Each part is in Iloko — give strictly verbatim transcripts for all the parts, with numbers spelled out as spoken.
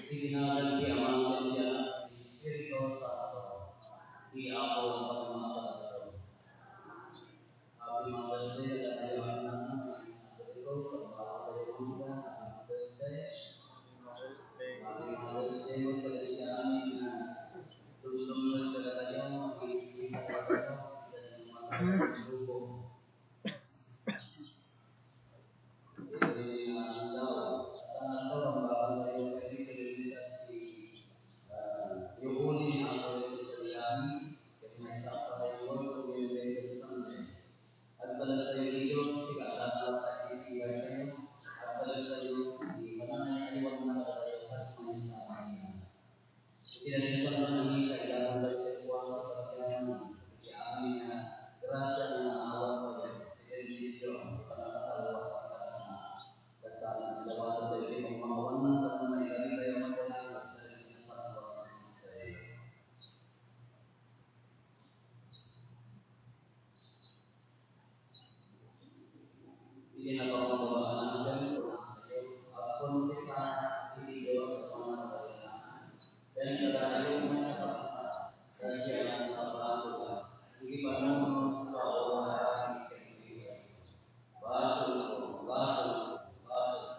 Iti nagan ti Ama, ken ti Anak, ken ti Espiritu Santo, ti Apo a pagmamakaagtaw. Happy Mother's Day kadakayo, anak. Happy Mother's Day. Happy Mother's Day kadakayo, anak. Dumdum kadakayo, mag-iisa-isa kadakayo. Iti nga aldaw, saan nga pambabago tayo iti solemnidad ti, ah, yuuni ni Apo Jesus iti amin, ket maisakpa tayo iti Convention Sunday. Agtalek tayo iti Dios, ti kaadaan ta iti sibay tayo. Agtalek tayo iti panangayaywan na kadatayo kas maysa a Iti naminsan nga misa, idaton tayo kenkuana ti pagyaman, iti amin nga grasia nga naawat tayo, iti bendision, iti panakasalua, kasta nga dawatan tayo iti pagmakawanna, tapno maikari tayo a madala iti nasalua nga Kristo. Iti napakababaan a tiempo, agkonfesa iti Dios a mangngegana, ken kadakayo met a kabsat, ta siak nga basol, iti panunot sa oras iti basol, basol, basol.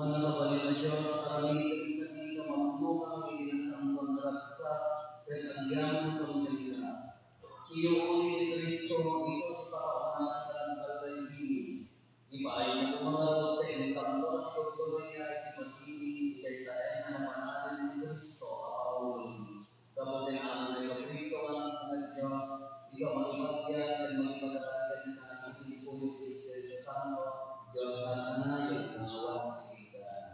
Manabalin a Dios, aramid kami nga mapno kami iti nasantoan a ragsak ket agyamankami kenka. Isu ni Cristo, isu ti pakaawan a nagdaydi. Ipaayna koma ngarud ta inkampo a surduraya iti pagili iti dayta a napan-anen ni Cristo a Paulona. Gapu ken amin ni Cristo nga Anak ti Dios, ikaw mangipattian ken mangipagarad kenka iti kuyog ti Espiritu Santo, Dios a kanayon nga awan ti pigan.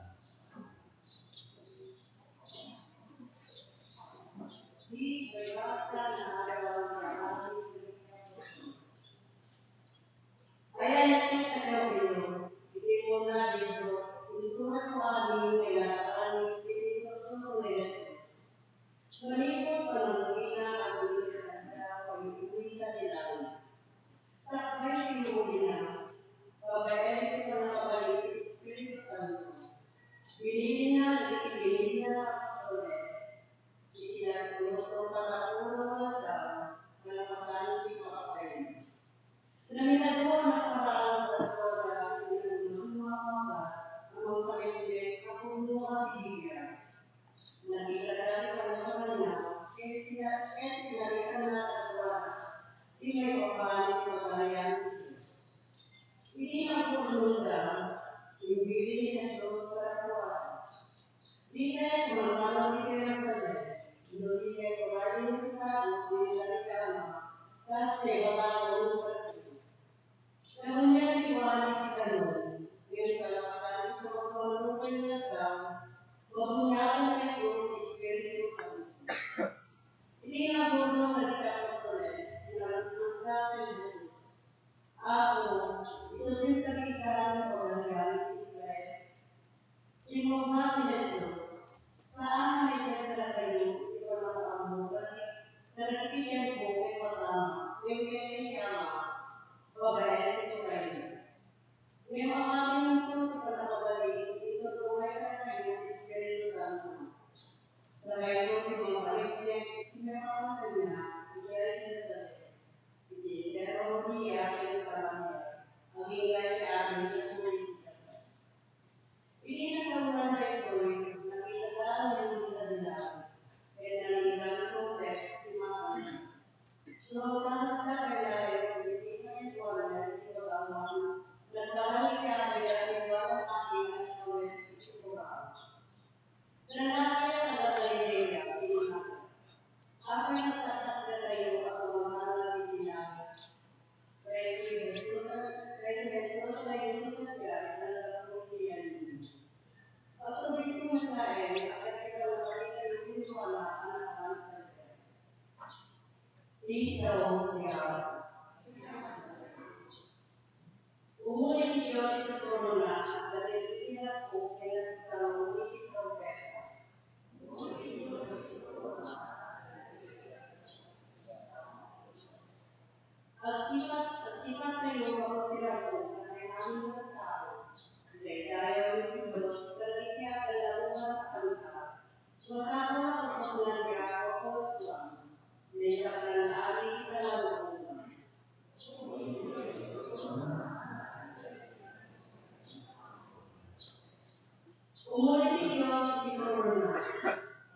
Aya iti kadaw iti muna dito, insurat ko amin nga inaramid iti instruksyon ni Jesus. Manipud panagbalina, agdagita pagigisa ti langit. Sakbay ti ulina, babaen ti pannakabalin ti Espiritu Santo. Binilina dagiti binilna nga apostoles. Iti naspulo nga aldaw, nalpasan ti pagpapayna. Namilado a nagparang a dadduma iti nagungarunga a pagas a mangpalengpet a pudno a Biblia. Nakitada ti panagparangna ket sina-, ket sinaritaenna kadakuada ti maipapan iti Pagarian ti Dios. Idi naburnonda, imbilin ni Jesus kadakuada, "Dikay sumangpet iti Jerusalem, no dikay pagayen ti sabong nga insaritana, kas ti ibaga ti Espiritu." Kanuya ti wali ti danum, ngem kalpasan ti sumagmamano nga aldaw, mabuniagan kenkuno ti Espiritu Santo. Idi naburnong dagiti apostoles, kinalagtodda ken Jesus, "Apo, isu ti kagitan ti Pagarian ti Israel?" Kinuna ni Jesus, "Saan a naitedko kadakayo ti pannakaammo kadagiti tiempo ken pasamak, ngem ken ti Ama, babaen ti turayna. Ngem awatenanto ti pannakabalin inton umaykayo ti Espiritu Santo. Dakayto ti mangpalengpet iti maipapan kaniak idiay Jerusalem, iti entero Judea ken Samaria, agingga iti amin a tuloy ti daga." Idi nasaonan daytoy, nakitada ni Jesus iti langit, ket nangiganto ti makanna. Sumangpet dagiti disipulona kenkuana iti pag-ammoan, nagbalin ti abiabianan ti amin a nagpawes iti turaw. Nangngegda a taga Galilea, kinuna, "Apay a nagtaktakdatayo a sumangpet dagiti langit?" Ket ni Jesus, ket ni Jesus, naggapu iti yangin. Agtugitto met laeng, agkasikaw a nakita ti Anak a napan sadiay. Ti sao ti Apo. Umuli ti Dios iti tronona, dagiti inatpo ken nagsalun iti trumpeta. Agsipat, agsipat kayo, gapu ti rason a kayatna a tao. Idaydayaw ti Dios kadagiti agalaugan a sangkar. Masapul a pagbagonan ti Apo a Kahuanan. Naitagan ti amin ti sangkar. Umuli ti Dios iti tronona.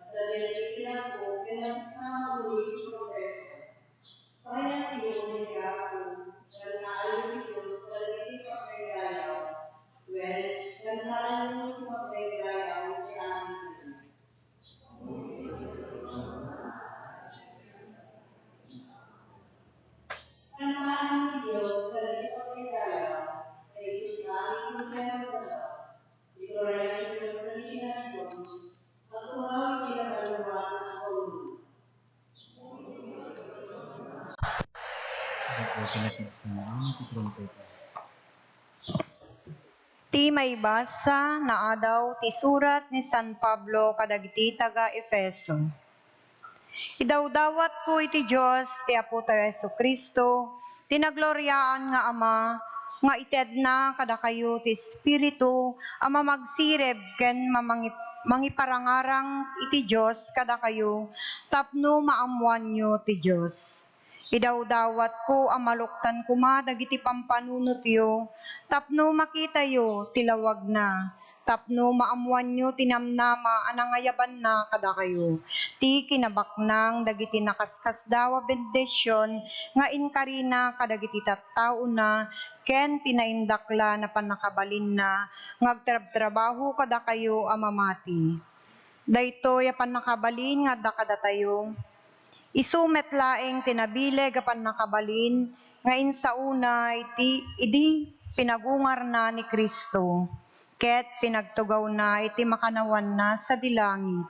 Adda dagiti inatpo ken nagsalun iti trumpeta. Payatyo ti Apo, kantaanyo ti Dios kadagiti pagdaydayaw. Wen, kantaanyo ti pagdaydayaw ti amin. Kantaanyo ti Dios kadagiti pagdaydayaw, ta isu ti amin ti entero a daga. Iturayan ti Dios dagiti nasion, agturaw iti nasantoan a tronona. Ti maibasa nga adaw ti surat ni San Pablo kadagiti taga-Efeso. Idawdawatko iti Dios ti Apotayo Jesu-Cristo, ti nagloriaan nga Ama, nga itedna kadakayo ti Espiritu a mamagsirib ken mamangi-, mangiparangarang iti Dios kadakayo tapno maammoanyo ti Dios. Idawdawatko a maluktan koma dagiti pampanunotyo tapno makitayo ti lawagna tapno maammoanyo ti namnama a nangayabanna kadakayo, ti kinabaknang dagiti nakaskasdaaw a bendision nga inkarina kadagiti tattaona ken ti naindaklan a pannakabalinna nga agtrabtrabaho kadakayo a mamati. Daytoy a pannakabalin nga adda kadatayo, isu met laeng ti nabileg a pannakabalin nga insaona iti idi pinagungarna ni Cristo ket pinagtugawna iti makannawanna sadi langit.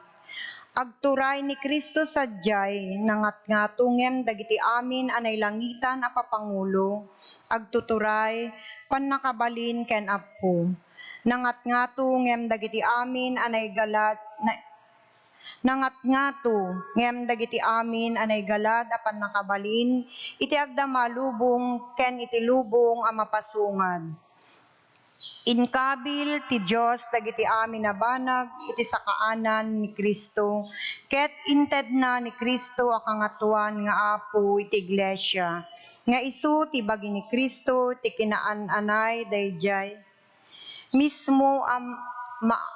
Agturay ni Cristo sadiay, nangatngato ngem dagiti amin a nailangitan a papangulo, agtuturay, pannakabalin ken Apo. Nangatngato ngem dagiti amin a naigalad, na, nangatngato ngem dagiti amin a naigalad a pannakabalin iti agdama a lubong ken iti lubong a mapasungad. Inkabil ti Dios dagiti amin a banag iti sakaanan ni Cristo, ket intedna ni Cristo a Kangatoan nga Apo iti iglesia, nga isu ti bagi ni Cristo ti kinaan-anay daydiay mismo a ma-,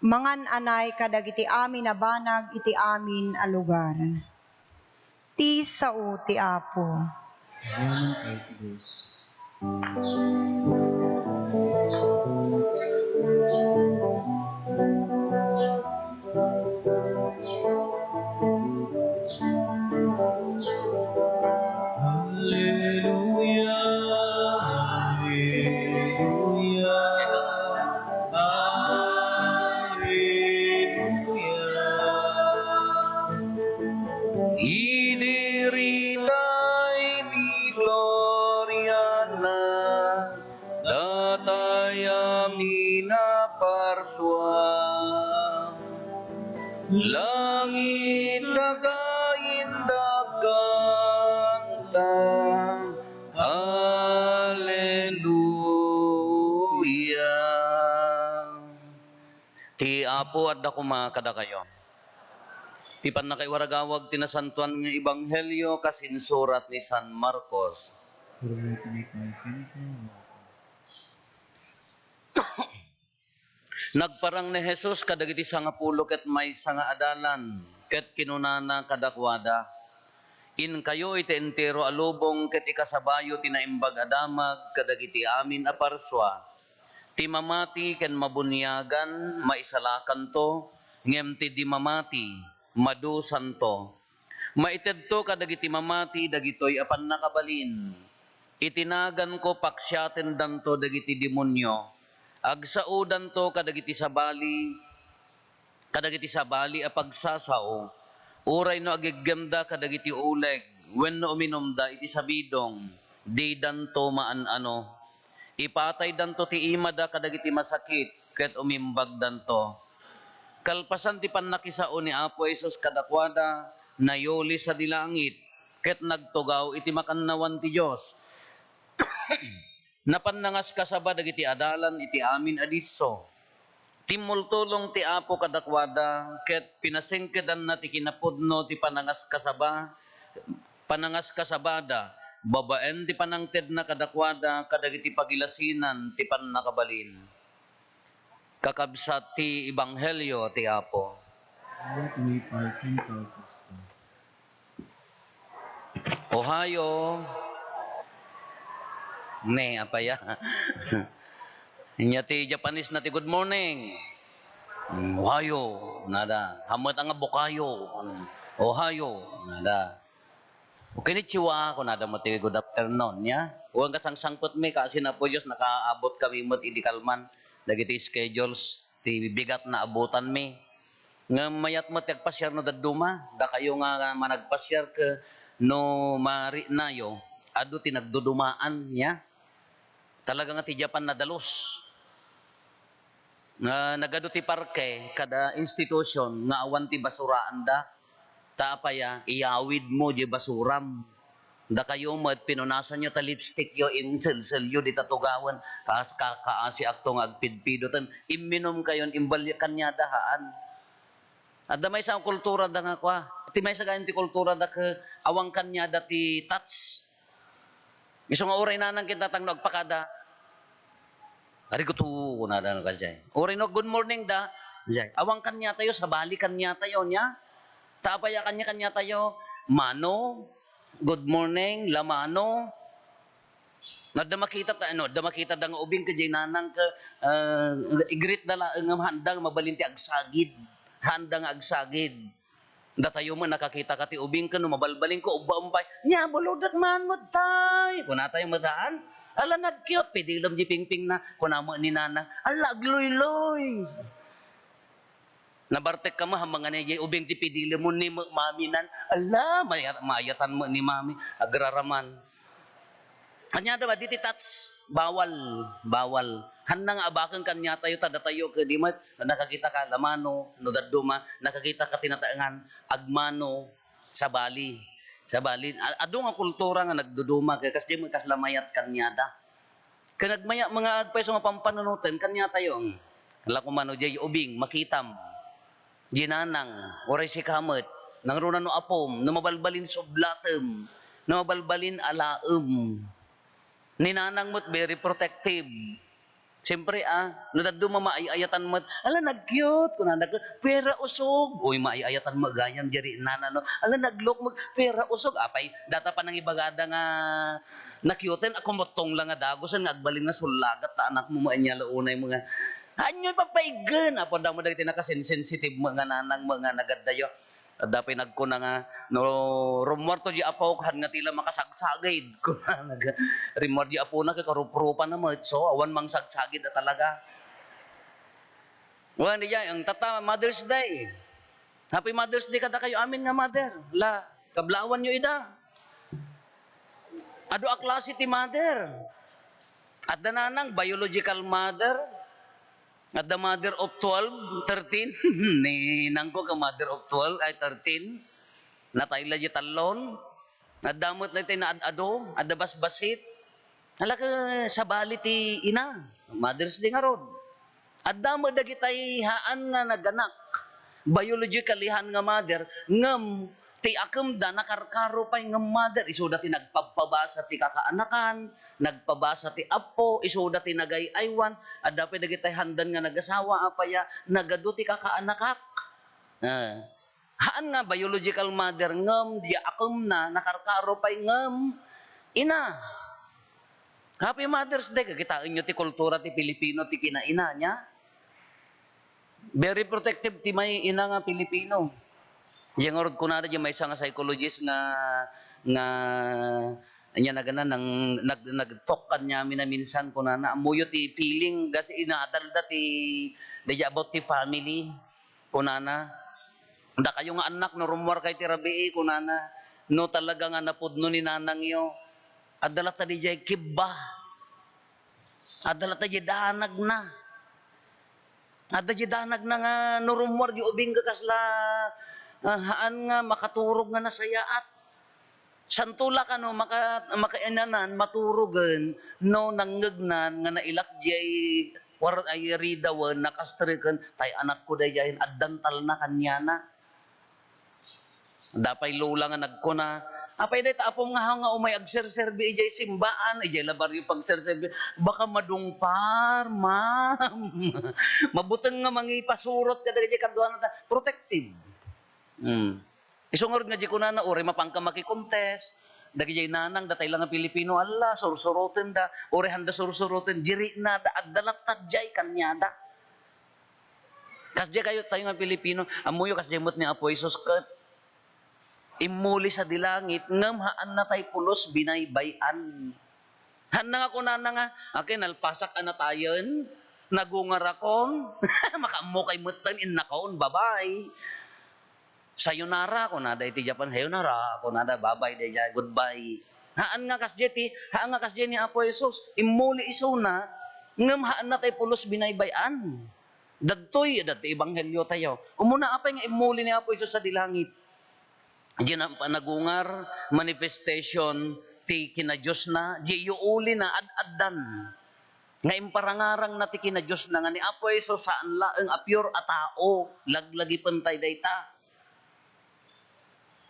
mangan-anay kadagiti amin a banag iti amin a lugar. Ti sao ti Apo. Amen, Lord Jesus. Hallelujah, hallelujah, hallelujah. Idi rita iti gloriana, datay amin a parsua. Langit, daga, indagganta. Hallelujah. Ti Apo adda koma kadakayo. Ti pannakaiwaragawag ti nasantoan nga ebanghelio kas insurat ni San Marcos. Nagparang ni Jesus kadagiti sangapulo ket maysa nga adalan, ket kinunana kadakuada, "Inkayo iti entero a lubong ket ikasabayo ti Naimbag a Damag kadagiti amin a parsua. Ti mamati ken mabuniagan, maisalakanto, ngem ti di mamati, madusanto. Maitedto kadagiti mamati dagitoy a pannakabalin. Iti naganko, paksiatendanto dagiti demonio, agsaodanto kadagiti sabali, kadagiti sabali a pagsasao, uray no agiggemda kadagiti uleg wenno uminumda iti sabidong, didanto maan-ano. Ipataydanto ti imada kadagiti masakit ket umimbagdanto." Kalpasan ti pannakisao ni Apo Jesus kadakuada, nayuli sadi langit ket nagtugaw iti makannawan ti Dios. Napan nangaskasaba dagiti adalan iti amin a disso. Timmultulong ti Apo kadakuada ket pinasingkedanna ti kinapudno ti panangaskasaba, panangaskasabada, babaen ti panangtedna kadakuada kadagiti pagilasinan ti pannakabalin. Kakabsat ti ebanghelio ti Apo. Salamat ken Kristo. Ohayo. Ne, apaya. Nya ti Japanese na ti good morning. Mm, ohayo, nada. Hammet nga bukayo. Mm, ohayo, nada. O konnichiwa, kunada met ti good afternoon, nya. Wen kasangsangpetmi, kaasi ni Apo Dios, nakaabot kami met idi kalman dagiti schedules, ti bigat nga abutanmi. Ngem mayat met ti agpasiar no dadduma, dakayo nga managpasiar ket no mariknayo, adu ti nagdudumaan, nya. Talaga nga ti Japan nadalus. Nga nagadu ti parke kada institution nga awan ti basuraanda. Ta apaya, iyawidmo diay basuram. Dakayo met, pinunasanyo ta lipstickyo, inselselyo dita tugawen. Kas-, ka-, kaasiakto nga agpidpidoten. Imminumkayon, imbalinyo kaniada, haan. Adda maysa nga kulturada nga kua. Ti maysa gayen ti kulturada ket awan kaniada ti touch. Isu nga uray nanang kintatang no agpakada, "Ari ko to," kunada no kasjay. Uray no, "Good morning da." Jay, awan kaniatayo, sabali kaniatayo nia. Ta apay a kania, kaniatayo, "Mano, good morning, la mano." No adda makita ta, no adda makita da nga ubing ket jay nanang ket, ah, i-greet da laeng ngem haanda nga mabalin ti agsagid. Haanda nga agsagid. Datayo met nakakita ka ti ubing ken no mabalbalinko, ubbaem pay, "Nia, buludet man met tay," kunatayo met haan. "Ala, nag-cute, pidilem di pingpingna," kuna met ni nanang. "Ala, agluyloy." Nabartek ka met, amangan jay ubing ti pidilem mo ni ma-, mami nan. "Ala, mayat-, mayatan met ni mami, agraraman." Ania da, di ti touch, bawal, bawal. Haanda nga abaken kaniatayo, ta datayo ket di met, no nakakita ka, la mano, no dadduma, nakakita ka ti nataengan, agmano, sabali. Sabali. A-, adu nga kultura nga nagduduma, ket kasdi met kasla mayat kaniada. Ket nagmaya-, mga agpayso nga pampanunoten, kaniatayo, hmm. Ala ko mano, jay ubing, makitam. Jay nanang, uray sika met, nangruna no apom, no mabalbalin sublatem, no mabalbalin alaem. Ni nanang met very protective. Siyempre, ah, no dadduma maay-ayatan met, "Ala, nag-cute," kunana, "Pwera usog." Uy, maay-ayatan met gayam, jay nana, no? "Ala, naglok met, pwera usog." Apay, data pa nangibagada nga na-cute-en, a, kumuttong la nga dagusen nga agbalin nga sullagat ta anakmo, maanyala unay mo nga Haanyo ipapaigen. Apo, adda met dagiti nakasensensitive met nga nanang met nga nagaddayo. Adda pay nagkuna nga, "No rummuarto di apok, haan nga ti la makasagsagid." Kuna, nag-, rimmuar di apona ket karuprupana met. So, awan mangsagsagid a talaga. Wen, diay, ang tata, Mother's Day. Happy Mother's Day kadakayo amin nga mother. La, kablawanyo ida. Adu a klase ti mother. Adda nanang biological mother. Adda mother of twelve, thirteen. Ni inangko ka mother of twelve, ay, thirteen. Natay la di tallon. Adda met daytoy naad-ado, adda basbasit. Ala ket sabali ti ina, Mother's Day ngarud. Adda met dagitay haan nga naganak, biologically haan nga mother, ngem ti akemda nakarkaro pay ngem mother, isuda ti nagpabpabasa ti kakaanakan, nagpabasa ti appo, isuda ti nagay-aywan, adda pay dagitay haandan nga nagasawa, apay a, nagadu ti kakaanakak. Ah. Haan nga biological mother ngem di akemna, nakarkaro pay ngem ina. Happy Mother's Day. Kitaenyo ti kultura ti Pilipino ti kinaina, nia? Very protective ti may ina nga Pilipino. Diay ngarud kunada diay maysa nga psychologist nga, nga, ania nagana, nang, nag-, nag-talk kaniami a minsan, kunana, ammoyo ti feeling, kas inadalda ti, daydiay about ti family. Kunana, "Dakayo nga annak, no rummuarkay ti rabii," kunana, "no talaga nga napudno ni nanangyo, adda latta diay kibba. Adda latta diay danagna. Adda diay danagna nga no rummuar diay ubing nga kasla, ah, haan nga makaturog nga nasayaat." Santo la kano maka-, makainanan, maturogen, no nangngegnan nga nailak diay war-, ay ridawen, nakastreken, tay anakko daydiay, addan talna kaniana. Adda pay lola nga nagkuna, "Apay dayta apom nga haan nga umay agserserbi idiay simbaan, idiay la barrio pagserserbi, baka madungpar, ma'am." Mabuteng nga mangipasurot kadagiti kaduana ta, protective. Hmm. Isu ngarud nga di kunana, uray mapanka makikontest, dagidiay nanang, datay la nga Pilipino, alla, sursurotenda, uray handa sursuroten, di riknada, adda latta diay kaniada. Kasdiay kayo tayo nga Pilipino, ammoyo kasdiay met ni Apo Jesus ket immuli sadi langit, ngem haanna tay pulos binaybay-an. Haanna nga kunana nga, "Akin, nalpasak a natayen, nagungarakon." Makaammo kay metten, innakon, babay. "Sayonara," kunada iti Japan. "Sayonara," kunada, babay daydiay, goodbye. Haan nga kasdiay ti, haan nga kasdiay ni Apo Jesus. Immuli isuna, ngem haanna tay pulos binaybay-an. Dagtoy, dagtoy ebanghelio tayo. Umuna, apay nga immuli ni Apo Jesus sadi langit? Diay na-, panagungar, manifestation ti kinadiosna, diay yuulina, ad-addan. Nga imparangarangna ti kinadiosna nga ni Apo Jesus saan laeng a pure a tao, laglagipen tay dayta.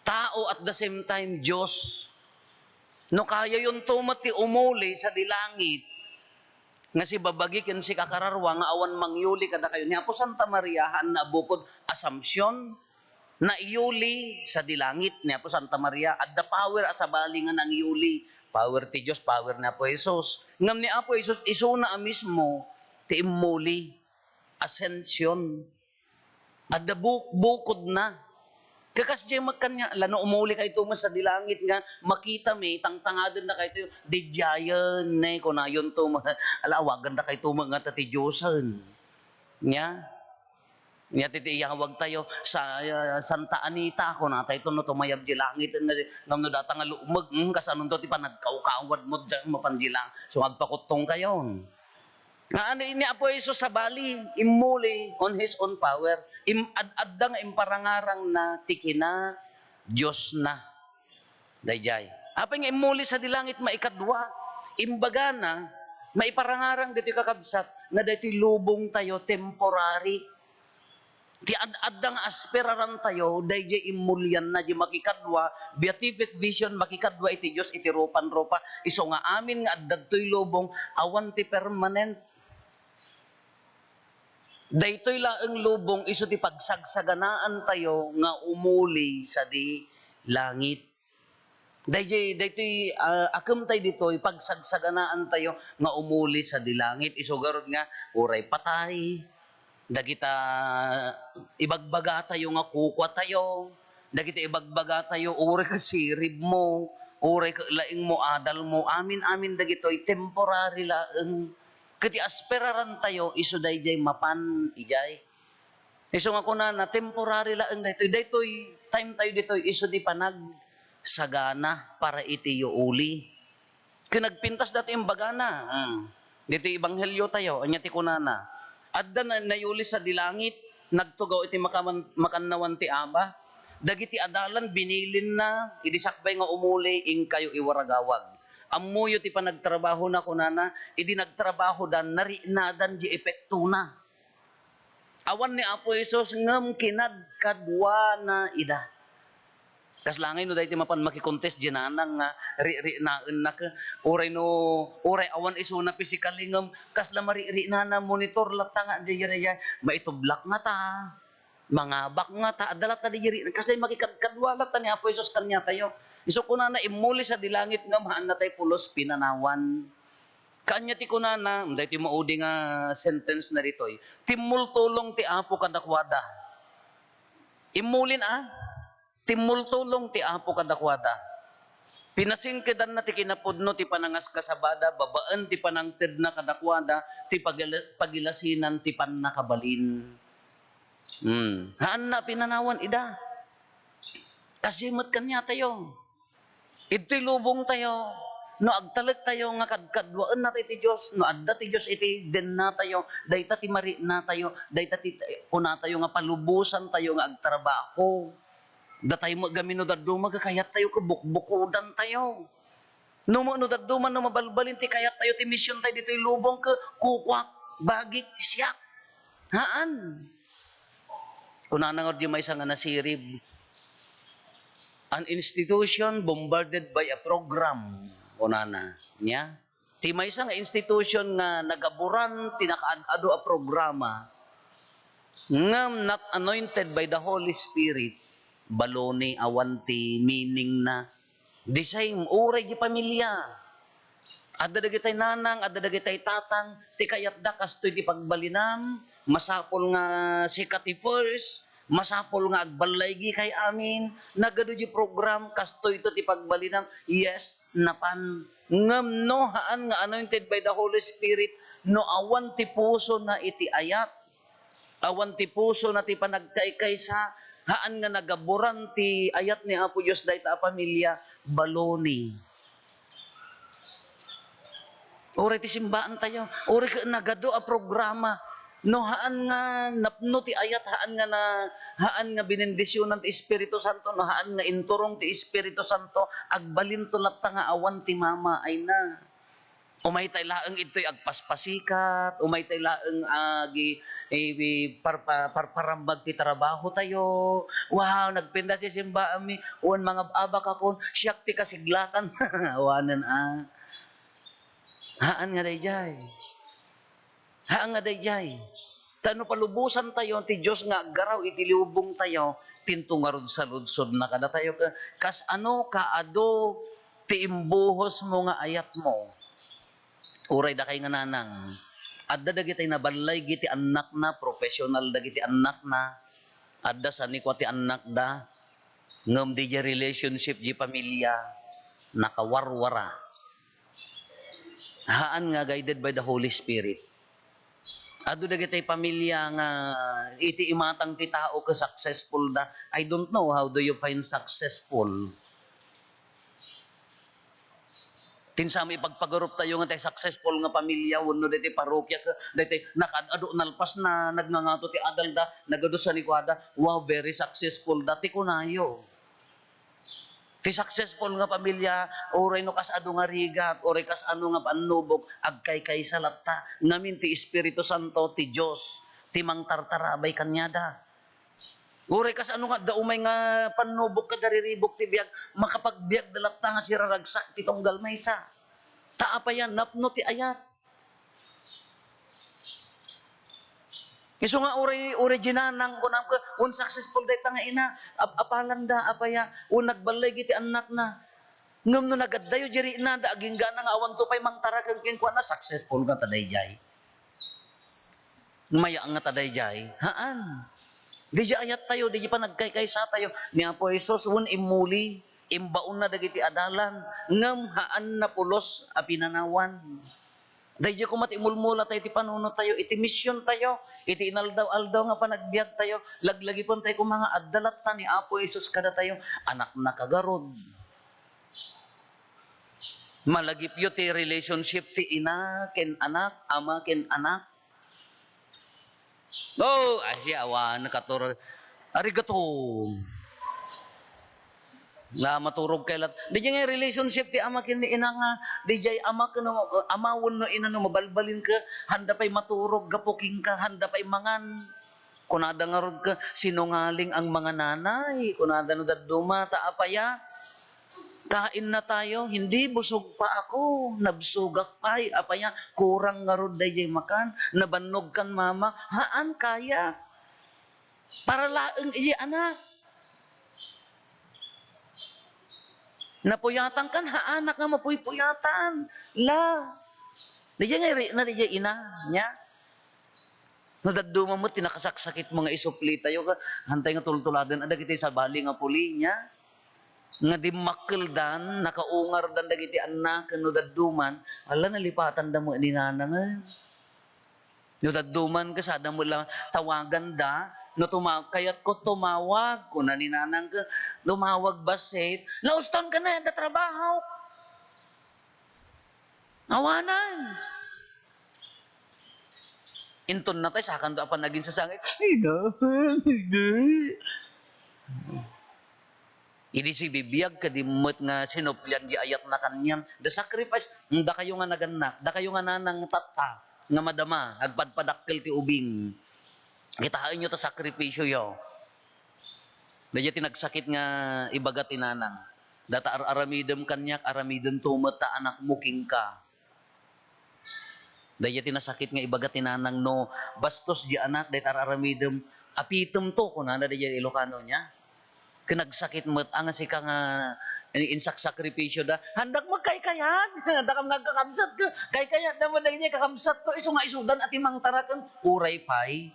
Tao at the same time, Dios. No kayayonto met ti umuli sadi langit, nga sibabagi ken sika kararua nga awan mangyuli kadakayo. Ni Apo Santa Maria, haanna a bukod Assumption, naiyuli sadi langit ni Apo Santa Maria. Adda power a sabali nga nangyuli. Power ti Dios, power ni Apo Jesus. Ngem ni Apo Jesus, isuna a mismo ti immuli. Ascension. Adda buk-, bukodna. Kakas diay met kaniak, ala no umuli kayto met sadi langit nga makitami, tangtangadendakayto, didiayen, ne, kunayonto met, ala, awagendakayto met ngata ti Diosen. Nia? Nia ti, ti iyawagtayo, sa, ah, Santa Anita, kunatayto no tumayab diay langit, nga si, ngem no data nga lumeg, hmm, kasanonto ti panagkawkawadmo diay mapan diay lang-, so agpakuttongkayon. Nga ni, ni Apo Jesus sabali, immuli on his own power. Im-, ad-, adda nga imparangarangna ti kina-Diosna. Daydiay. Apay nga immuli sadi langit maikadua? Imbagana, maiparangarang ditoy kakabsat nga daytoy lubongtayo temporary. Ti ad-, adda nga aspirarantayo, daydiay immulianna, di makikadua, beatific vision, makikadua iti Dios iti rupan-rupa. Isu nga amin nga adda ditoy lubong, awan ti permanent. Daytoy laeng lubong, isu ti pagsagsaganaantayo nga umuli sadi langit. Daydiay, daytoy, ah, akemtay ditoy, pagsagsaganaantayo nga umuli sadi langit. Isu garud nga, uray patay, dagita ibagbagatayo nga kukuatayo, dagita ibagbagatayo, uray ket siribmo, uray ket laingmo, adalmo, amin-amin dagitoy temporary laeng. Ket ti aspirarantayo, isu daydiay mapan idiay. Isu nga kunana, temporary laeng daytoy. Daytoy, time tayo ditoy, isu ti panagsagana para iti yuuli. Ket nagpintas datoy imbagana, hmm, ditoy ebanghelio tayo, ania ti kunana? Adda na, nayuli sadi langit, nagtugaw iti makaman-, makannawan ti Aba. Dagiti adalan, binilinna, idi sakbay nga umuli, inkayo iwaragawag. Ammoyo ti panagtrabahona, kunana, idi nagtrabahoda, nariknadan di epektona. Awan ni Apo Jesus ngem kinadkaduana ida. Kasla ngay no daytoy mapan makikontest di nanang nga riknaennak, uray no, uray awan isuna physically ngem kasla mariknana, monitor latta nga daydiay, maitublak ngata, mangabak ngata, adda latta daydiay, kasla makikadkadua latta ni Apo Jesus kaniatayo. Isu kunana, immuli sadi langit ngem haannatay pulos pinanawan. Kaanya ti kunana, daytoy maudi nga sentence na ditoy, "Timmultulong ti Apo kadakuada." Immulin a, timmultulong ti Apo kadakuada. Pinasingkedanna ti kinapudno ti panangaskasabada babaen ti panangtedna kadakuada ti pagila-, pagilasinan ti pannakabalin. Hmm. Haanna pinanawan ida. Kaasi met kaniatayo. Idtoy lubongtayo, no agtalektayo nga kadkaduaennatayo ti Dios, no adda ti Dios iti dennatayo, dayta ti mariknatayo, dayta ti kunatayo nga palubosantayo nga agtrabaho. Datay met gamin no dadduma, kayattayo ket bukbukodantayo. No, no dadduma, no mabalbalin ti kayattayo, ti misiontayo ditoy lubong, ket kukuak, bagik, siak. Haan. Kunana nga di maysa nga nasirib, "An institution bombarded by a program," kunana. Nia? Ti maysa nga institution nga nagaburan ti nakaad-adu a programa, ngem not anointed by the Holy Spirit, baloni, awan ti meaning na. The same, uray di pamilia. Adda dagitay nanang, adda dagitay tatang, ti kayatda kastoy ti pagbalinam, masapul nga sika ti first, masapul nga agballaygi kay amin, nagadu di program, kastoy ito ti pagbalinam. Yes, napan. Ngem no, haan nga anointed by the Holy Spirit, no awan ti puso na iti ayat, awan ti puso na ti panagkaykaysa, haan nga nagaburan ti ayat ni Apo Dios dayta a pamilia, baloni. Uray ti simbaan tayo, uray ket nagadu a programa, no haan nga napno ti ayat, haan nga na, haan nga binendisionan ti Espiritu Santo, no haan nga inturong ti Espiritu Santo, agbalinto latta nga awan ti mamaayna. Umaytay laeng idtoy agpaspasikat, umaytay laeng agi-, i-, i-, parpa-, parparambag ti trabahotayo. Wow, nagpintas ti simbaanmi, wen mangab-abak akon, siak ti kasiglatan. Awanen a. Haan nga daydiay. Ha, nga dayjay. Ta no palubosantayo ti Dios nga aggaraw iti lubongtayo, tinto ngarud saludsodna kadatayo, ka-, kas ano kaadu ti imbuhosmo nga ayatmo? Uray dakay nga nanang, adda dagiti naballigen ti annakna, professional dagiti annakna, adda sanikua ti annakda, ngem diay relationship diay pamilia, nakawarwara. Haan nga guided by the Holy Spirit. Adu dagiti pamilia nga iti imatang ti tao ket successful da. I don't know, how do you find successful? Ti saan ipagpagaruptayo nga ti successful nga pamilia wenno daytoy parokia ket daytoy nakaad-adu nalpas na nagngangato ti adalda, nagadu sa ni kuada, "Wow, very successful da," ti kunayo. Ti successful nga pamilia, uray no kas adu nga rigat, uray kas ano nga pannubok, agkaykaysa latta. Ngamin ti Espiritu Santo, ti Dios, ti mangtartarabay kaniada. Uray kas ano nga adda umay nga pannubok kada riribuk ti biag, makapagbiagda latta nga siraragsak ti tunggal maysa. Ta apay a napno ti ayat. Isu nga uray, uray diay nanang, kunam ket, wen successful dayta nga ina, ap-, apalanda, apay a, wen nagballigen ti annakna. Ngem no nagaddayo diay riknada, agingga na nga awanto pay mangtaraken kenkuana, successful nga ta daydiay. Mayat nga ta daydiay. Haan. Diay ayattayo, diay panagkaykaysa tayo. Ni Apo Jesus, wen immuli, imbaonna dagiti adalan, ngem haan napulos a pinanawan. Daydiay koma ti imulmula tayo ti panunot tayo, iti mision tayo, iti inaldaw-aldaw nga panagbiag tayo, laglagipen tayo koma nga adda latta ni Apo Jesus kadatayo, anakna kagarud. Malagipyo ti relationship ti ina ken anak, ama ken anak. Oh, ay, siya, awan, katur-, arigato. Nga maturog kay lat-, diay nga relationship ti ama ken ni ina nga, diay ama ken, ama wenno ina no mabalbalin ka, handa pay maturog gapu kenka, handa pay mangan. Kunada ngarud ka, "Sinungaling ang mga nanay," kunada no dadduma, ta apay a, "Kain na tayo." "Hindi, busog pa ako, nabsugak pay." Apay a, "Kurang ngarud daydiay makan, nabannog kan mama." Haan kaya. Para laeng iti anak. Napuyatan kan, haanak nga mapuypuyatan. La. Daydiay nga iri-, na daydiay ina, nia? No dadduma met ti nakasaksakit mo nga isupli tayo, ka, hantay nga tultuladen, adda dagiti sabali nga puli, nia? Nga dimmakkeldan, nakaungardan dagiti annak, no dadduman, ala, nalipatan da mo ni nanangen. No dadduman, kasada mo lang tawaganda, no tuma-, kayat ko tumawag, kuna ni nanang ka, tumawag bassit, "Nauston ka na, da trabaho." Awanan. Inton natay, sakan do apan naging sasangit. Ina, ina. Idi sibibiag, kadi met nga sinuplian di ayatna kaniam. The sacrifice, mm, dakayo nga nagannak, dakayo nga nanang tatta, nga madama, agpadpadakkel ti ubing. Kitaenyo ta sakripisyoyo. Daydiay ti nagsakit nga ibaga ti nanang. Data ar-aramidem kaniak, aramidem to met ta anakmo kenka. Daydiay ti nasakit nga ibaga ti nanang no bastos di anak, dayta ar-aramidem, "Apitem to," kunana daydiay Ilocano nia. Ken nagsakit met, a, nga sika nga in-, insaksakripisyo da. Handak magkaykayat. Dakam nga agkakabsat ka. Kaykayat da mo daydiay kakabsat to. Isu nga isudan a ti mangtaraken. Uray pay.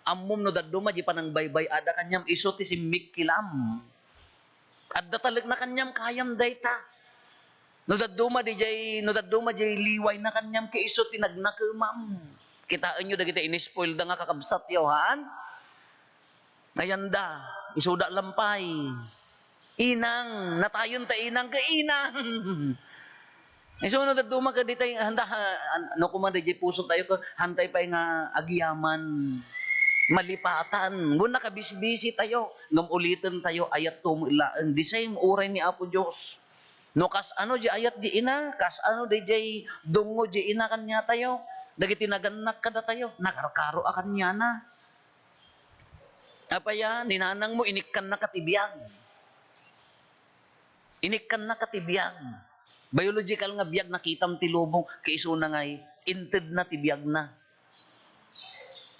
Ammom no dadduma di panangbaybay-ada kaniam, isu ti simmikkilam. Adda talekna kaniam, kayam dayta. No dadduma diay, no dadduma diay liwayna kaniam, ket isu ti nagnakemam. Kitaenyo dagiti inispoilda nga kakabsatyo, haan? Ayanda, isuda lampay. Inang, natayon ta inang, ket inang. Isu no dadduma ket ditay, handa, ha, an-, no, koma diay puso tayo, ket hantay pay nga agyaman, malipatan, ngem nakabisbisi tayo, ngem uliten tayo, ayat to met laeng. The same, uray ni Apo Dios. No kas ano di ayat di ina, kas ano di jay dungo di ina kaniatayo, dagiti nagannak kadatayo, nakarkaro a kaniana. Apay a, ni nanangmo, inikkannaka ti biag. Inikkannaka ti biag. Biological nga biag, nakitam ti lubong, kaisuna ngay, intedna ti biagna.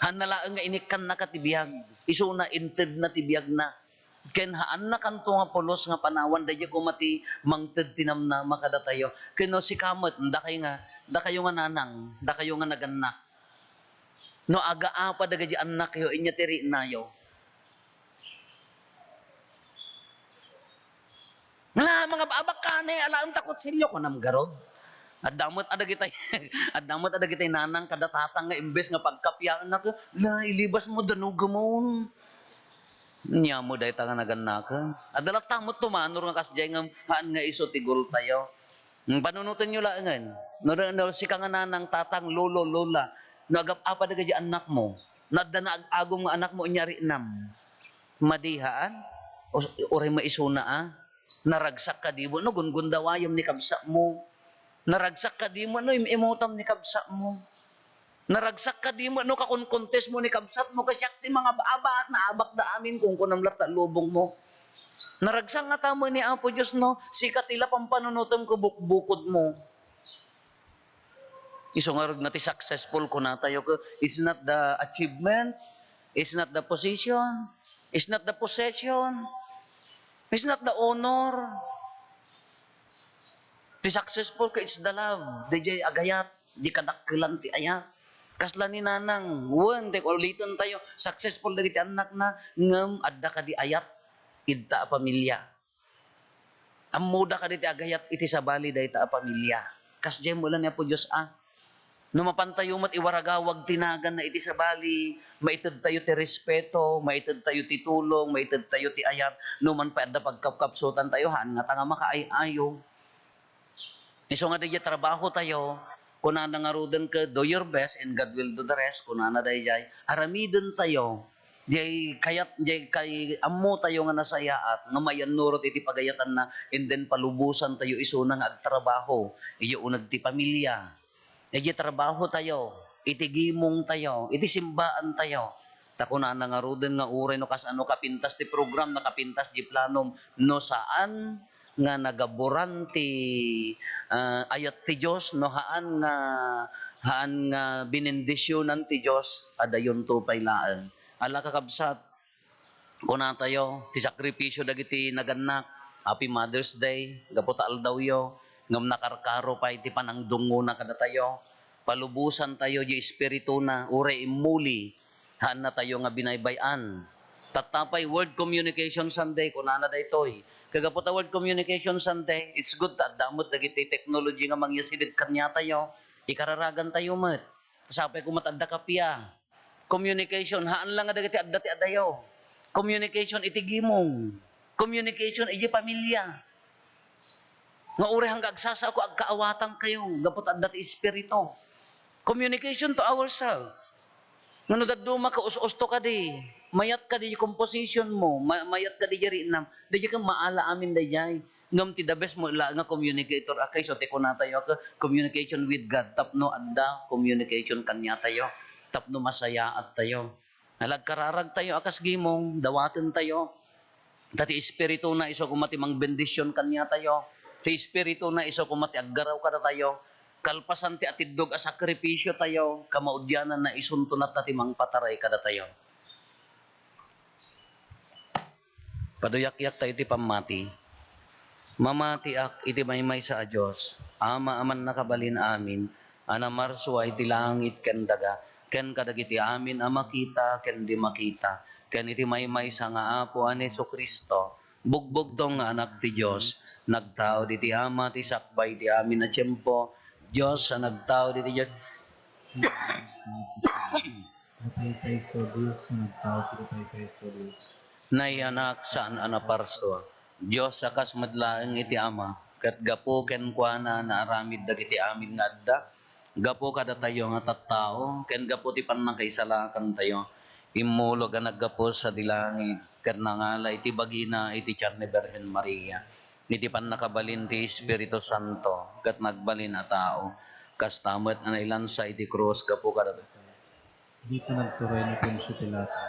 Haanna laeng nga inikkannaka ti biag. Isuna intedna ti biagna. Ken haannakanto nga pulos nga panawan, daydiay koma ti mangted ti namnama kadatayo. Ken no sika met, dakay nga, dakayo nga nanang, dakayo nga nagannak. No agaapada dagiti annakyo, inya ti riknayo. Nga, mga abak ka ne, alaem ta kutsilio, kunam garud. Adda met adagitay, adda met adagitay nanang kada tatang nga imbes nga pagkapiaennak, "La, ilibas mo, danugem." Nia mo dayta nga nagannaken. Adda latta met tumanor nga kasdiay ngem haan nga isu ti goal tayo. Hmm, panunotenyo laengen. No, no, no, sika nga nanang, tatang, lolo, lola, no agap-apa dagiti annakmo, no adda naag-agum nga anakmo, inya riknam. Madi haan? Us-, uray maisuna a? Naragsak kadi met no gungundawayam ni kabsatmo? Naragsak kadi met no im-imutam ni kabsatmo? Naragsak kadi met no kakonkontesmo ni kabsatmo, "Kasiak ti mangab-aba, naabakda amin," kunkunam latta lubongmo? Naragsak ngata met ni Apo Dios no sika ti la pampanunotem ken bukbukodmo? Isu ngarud nga ti successful, kunatayo, ket it's not the achievement, it's not the position, it's not the possession, it's not the honor. Ti successful ket it's the love. Daydiay agayat, di kadakkelan ti ayat. Kasla ni nanang, wen, ti uliten tayo, successful dagiti annakna, ngem adda kadi ayat ita a pamilya. Ammoda kadi ti agayat iti sabali dayta a pamilya. Kasdiay met la ni Apo Dios a. No mapantayo met iwaragawag ti naganna iti sabali, maitedtayo ti respeto, maitedtayo ti tulong, maitedtayo ti ayat, no man pay adda pagkapkapsutantayo, haan ngata nga makaay-ayo. Isu nga daydiay trabaho tayo, kunana ngaruden ket, "Do your best and God will do the rest," kunana daydiay. Aramiden tayo. Diay kayat, diay kay ammo tayo nga nasayaat, nga mayannurot iti pagayatanna, and then palubosan tayo isuna nga agtrabaho, idiay uneg ti pamilya. Idiay trabaho tayo, iti gimong tayo, iti simbaan tayo. Ta kunana ngaruden nga uray no kasano kapintas ti program, nakapintas di planom, no saan nga nagaburan ti, ah, ayat ti Dios, no haan nga, haan nga binendisionan ti Dios, adayonto pay laeng. Ala, kakabsat, kunatayo, ti sakripisio dagiti nagannak, Happy Mother's Day, gapu ta aldawyo, ngem nakarkaro pay ti panangdungngona kadatayo. Palubosan tayo di espirituna, uray immuli, haanna tayo nga binaybay-an. Tatta pay World Communication Sunday, kunana daytoy. Kagapu ta World Communication Sunday, it's good ta adda met dagiti technology nga mangyasideg kaniatayo, ikararagan tayo met. Sapay koma ta adda kapia. Communication, haan la nga dagiti adda ti adayo. Communication iti gimong. Communication iti pamilya. Nga uray hangga agsasao ko, agkaawatan kayo, gapu ta adda ti Espiritu. Communication to ourselves. Nga no dadduma ka, us-usto kadi, mayat kadi composition mo, ma-, mayat kadi riknam, daydiay ket maala amin daydiay. Ngem ti the best mo la nga communicator a kayso ti kunatayo a communication with God tapno adda communication kaniatayo, tapno masayaat tayo. Nalagkararag tayo a kas gimong, dawaten tayo. Ta ti Espiritu na isu koma ti mangbendision kaniatayo. Ti Espiritu na isu koma ti aggaraw kadatayo. Kalpasan ti atiddog a sakripisio tayo, kamaudianan na isunto na ta ti mangpataray kadatayo. Paduyakyak ta iti pammati. Mamatiak iti maymaysa a Dios, Ama a mannakabalin amin, a namarsua iti langit ken daga, ken kadagiti amin a makita ken di makita, ken iti maymaysa nga Apo a ni Jesu-Cristo, bugbugtong nga Anak ti Dios, nagtaud iti Ama ti sakbay ti amin a tiempo, Dios a nagtaud iti Dios. Napaypayso Dios, nagtaud iti paypayso Dios. Nayanak saan a naparsua. Dios a kas met laeng iti Ama, ket gapu kenkuana naaramid dagiti amin nga adda. Gapu kadatayo nga tattao, ken gapu ti pannakaisalakantayo, immulog a naggapu sadi langit, ket nangala iti bagina iti tian ni Birhen Maria. Iti pannakabalin ti Espiritu Santo, ket nagbalin a tao. Kasta met a nailansa iti krus gapu kadatayo. Dita nagturay ni Poncio Pilato.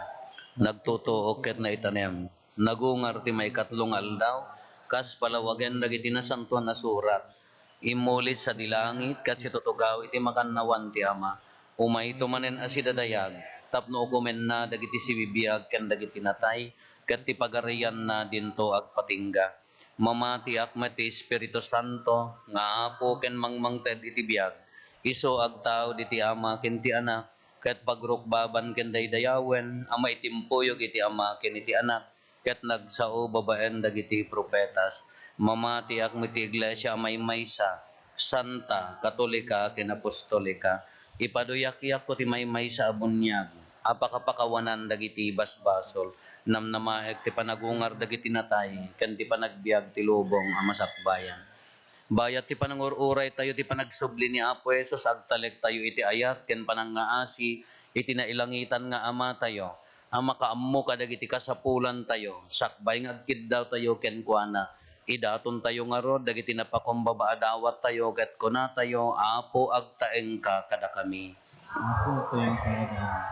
Nagtutuok ket naitanem. Nagungar ti maikatlo nga aldaw, kas palawagen dagiti Nasantoan a Surat. Immuli sadi langit ket situtugaw iti makannawan ti Ama. Umayto manen a sidadayag, tapno ukomenna dagiti sibibiag ken dagiti natay, ket ti pagarianna dinto agpatingga. Mamatiak met ti Espiritu Santo nga Apo ken mangmangted iti biag. Isu agtaud iti Ama ken ti Anak, ket pagrukbaban ken daydayawen a maitimpuyog iti Ama ken iti Anak, ket nagsao babaen dagiti profetas. Mamatiak met ti iglesia a maymaysa, santa, katolika, ken apostolika. Ipaduyak-yak ko ti maymaysa a buniag a pakapakawanan dagiti basbasol. Namnamaek ti panagungar dagiti natay, ken ti panagbiag ti lubong a masakbayan. Bayat ti panangur-uray tayo ti panagsubli ni Apo Jesus, agtalek tayo iti ayat ken panangngaasi iti nailangitan nga Ama tayo, a makaammo kadagiti kasapulan tayo, sakbay nga agkiddaw tayo kenkuana. Idaton tayo ngarud dagiti napakumbaba a dawat tayo ket kuna tayo, Apo, agtaengka kadakami. Apo, agtaengka kadakami.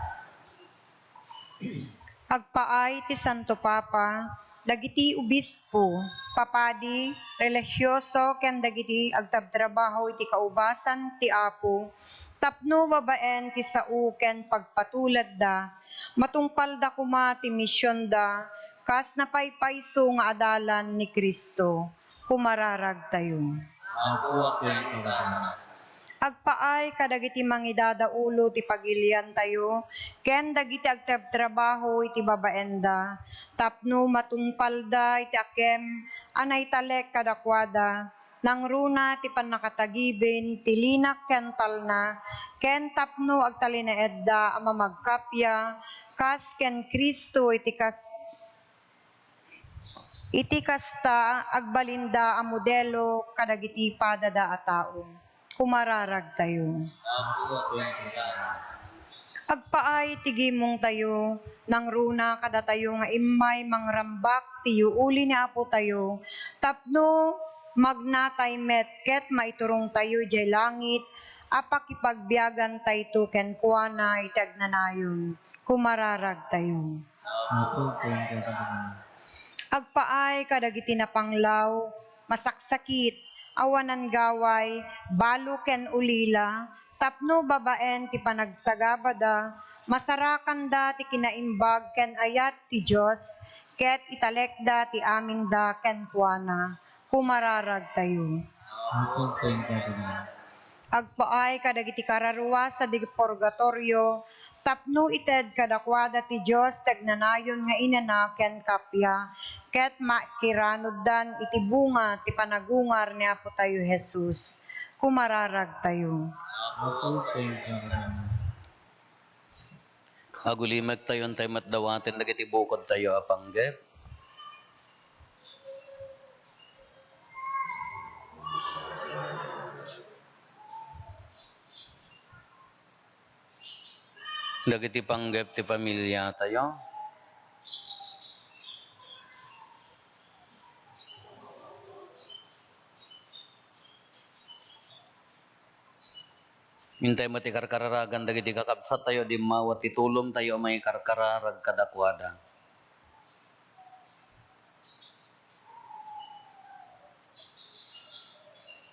Agpaay ti Santo Papa, dagiti obispo, papadi, relihioso, ken dagiti agtabtrabaho iti kaubasan ti Apo, tapno babaen ti sao ken pagpatuladda, matungpalda koma ti misionda, kas napaypayso nga adalan ni Cristo. Kumararagtayo. Apo, agtaengka kadakami. Agpaay kadagiti mangidadaulo ti pagiliantayo ken dagiti agtabtrabaho iti babaenda, tapno matungpalda iti akem a naitalek kadakuada, nangruna ti pannakatagiben ti linak ken talna, ken tapno agtalinaedda a mamagkappia kas ken Cristo iti kas-, iti kasta, agbalinda a modelo kadagiti padada a tao. Kumararagtayo. Agpaay ti gimongtayo, nangruna kadatayo nga immay mangrambak ti yuuli ni Apotayo, tapno magnatay met ket maiturongtayo idiay langit a pakipagbiagantayto kenkuana iti agnanayon. Kumararagtayo. Apo, agtaengka kadakami. Agpaay kadagiti napanglaw, masaksakit, awanan gaway, balo ken ulila, tapno babaen ti panagsagabada, masarakanda ti kinaimbag ken ayat ti Dios, ket italekda ti aminda kenkuana. Kumararagtayo. Apo, agtaengka kadakami. Agpaay kadagiti kararuasa di purgatorio, tapno ited kadakuada ti Dios ti agnanayon nga inana ken kappia, ket makiranuddan iti bunga ti panagungar ni Apotayo Jesus. Kumararagtayo. Apo, agtaengka kadakami. Agulimektayo, intay met dawaten dagiti bukodtayo a panggep. Dagiti panggep ti pamiliatayo. Intay met ti karkararagan dagiti kakabsattayo, dimmawa ti tulomtayo a mangikarkararag kadakuada.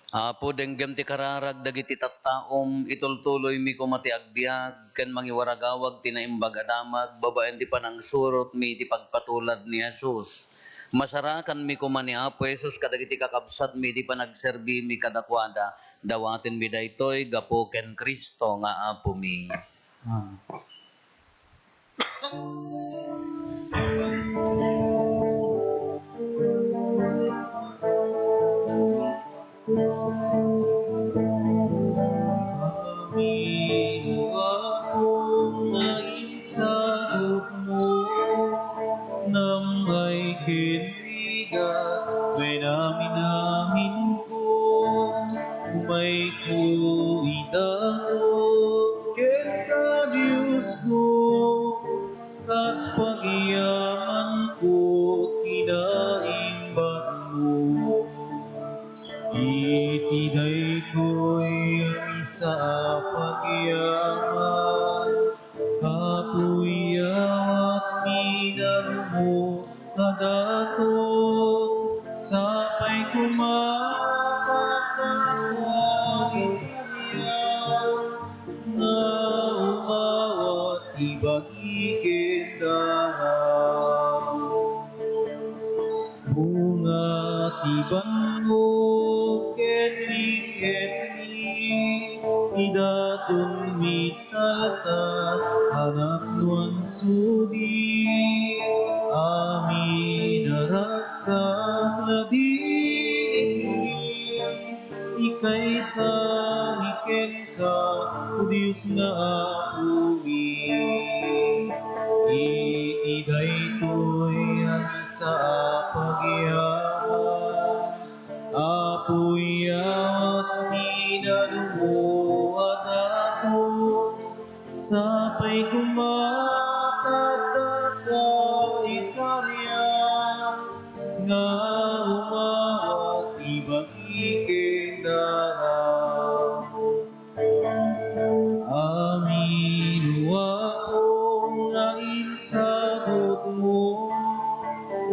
Apo, denggem ti kararag dagiti tattaom, itultuloymi koma ti agbiag ken mangiwaragawag ti naimbag a damag babaen ti panangsurotmi iti pagpatulad ni Jesus. Masarakanmi koma ni Apo Jesus kadagiti kakabsatmi iti panagserbimi kadakuada. Dawatenmi daytoy gapu ken Cristo nga Apomi. Amen. Amin. Apo, naisagutmo, namnay ken bigat, naminaminko, umayko ita kenka, Diosko, kas pagyamanko, kinaimbagmo. Iti daytoy a misa a pagyaman, Apo, iyawatmi darmo a daton, sapay koma a pagdakdakkel nga umawat ti bag- ken dara. Bunga ti bannog ken likenmi, idaton mi tata, anak nuan sudi, amin a ragsak ladiinmi, ikaysa mi kenka, O Dios nga Apomi. Iti daytoy a misa a pagyaman, Apo, iyawatmi danumo a daton, sapay koma ta addaka ikariam nga umawat ti bagi ken dara. Amin, O Apo, nga insagutmo,